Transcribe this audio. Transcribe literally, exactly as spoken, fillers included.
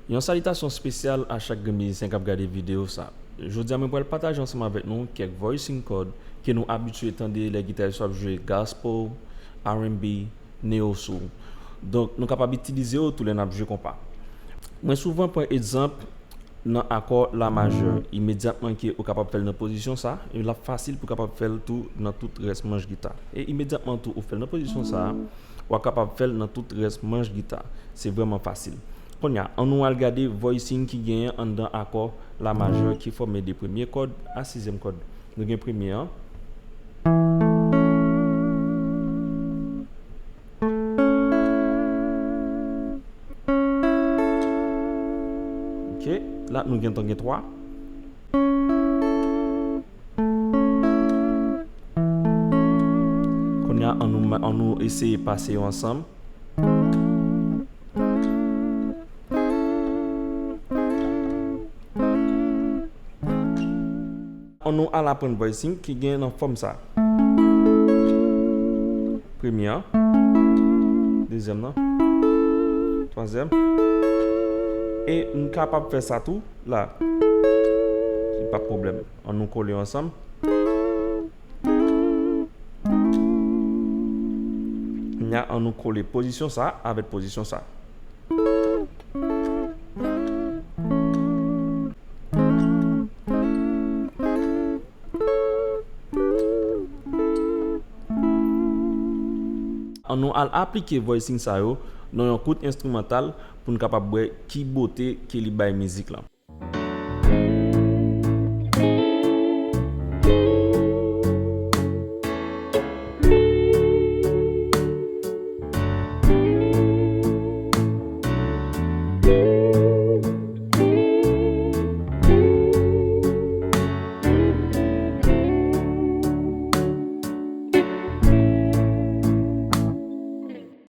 Yon salitasyon espesyal a chak grenn mizisyen k ap gade videyo sa. Jodi a, mwen pral pataje ansanm avèk nou kèk voicing chord ke nou abitye tande lè gitaris yo ap jwe gospel, R and B, neo soul. Donk, nou kapab itilize yo tou lè n ap jwe konpa. Mwen souvan pran egzanp nan akò la majè. Imedyatman ke ou kapab fè l nan pozisyon sa, e l ap fasil pou w kapab fè l tou nan tout rès manch gita. E imedyatman tou ou fè l nan pozisyon sa, w ap kapab fè l nan tout rès manch gita. Se vrèman fasil. Kounye a, ann nou al gade voicing ki genyen anndan akò la majè ki fòme de premye kòd a sizyèm kòd. Nou gen premye an. Ok, la nou gentan gen twa. Kounye a, ann nou, ann nou eseye pase yo ansanm. Ann nou al aprann voicing ki gen nan fòm sa. Premye an, dezyèm nan, twazyèm. E m kapab fè sa tou la. Se pa pwoblèm. Ann nou kole yo ansanm. Kounye a, ann nou kole pozisyon sa avèk pozisyon sa. Ann nou al aplike voicing sa yo nan yon kout enstrimantal pou n kapab wè ki bote ke li bay mizik lan.